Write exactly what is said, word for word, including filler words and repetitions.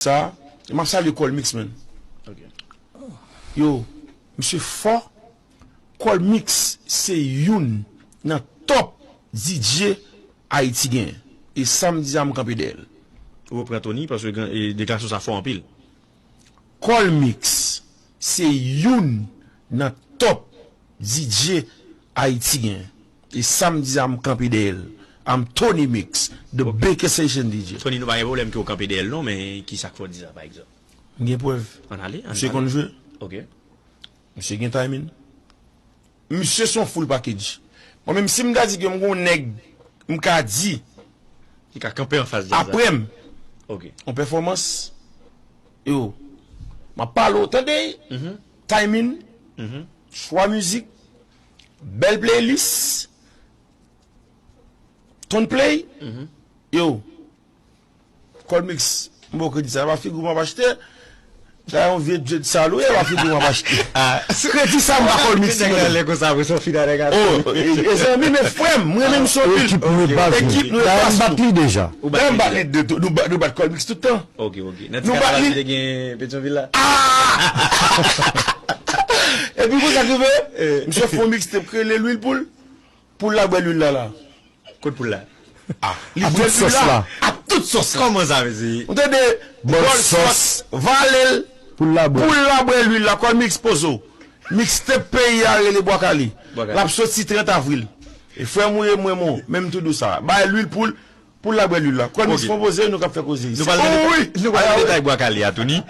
Sa, e m ap salye Colmix, man. Yo, misye fò. Colmix se youn nan top D J Ayiti gen. E sa m di a, m kanpe dèyè l. Ou pran Tony, paske deklarasyon sa fò anpil. Colmix se youn nan top D J Ayiti gen. E sa m di a, m kanpe dèyè l. I'm Tony Mix, the biggest Haitian D J. Tony, nou pa gen pwoblèm ke w kanpe dèyè l non, men ki sa k fè w di sa, pa egzanp? M gen prèv. Ann ale, ann pale. Misye konn jwe. Ok. Misye gen timing. Misye se yon full package. Mwen menm, si m ta di ke m gen yon nèg, m ka di, ki ka kanpe anfas djaz la, apre m, ok, yon pèfòmans, yo, m ap pale w, tande, timing, chwa mizik, bèl playlist, ton play, yo, Colmix, m ba w kredi sa, e pa figi w m ap achte. Sa yon vye dread sal ou ye, e pa figi w m ap achte. Kredi sa m ba Colmix, mwen. Nèg la lè konsa, apre sa w fin avèk ato. Oh, e, e zanmi, men frè m, mwen renmen misye anpil. Ekip nou e baz nou. Dayè m bat li deja. Dayè m bat li de, nou bat, nou bat Colmix tout tan. Ok, ok. Nan ti kanal la, li te gen Petyonvil la. Epi konsa k rive, misye fè yon mixtape k rele Lwil Poul. Poul la bwè lwil la la. Kot poul la? Ah, li bwè lwil la ak tout sòs la. Kòman sa, mesye? Ou tande? Bòl sòs, vale l. Poul la bwè. Poul la bwè lwil la. Colmix poze w. Mixtape peyi a rele Bwa Kale. L ap soti trant avril. E frè m ou ye, m renmen w. Menm tou dou sa. Bay lwil poul, poul la bwè lwil la. Colmix fè yon poze, nou k ap fè koze isit. Nou pral nan detay Bwa Kale a, Tony.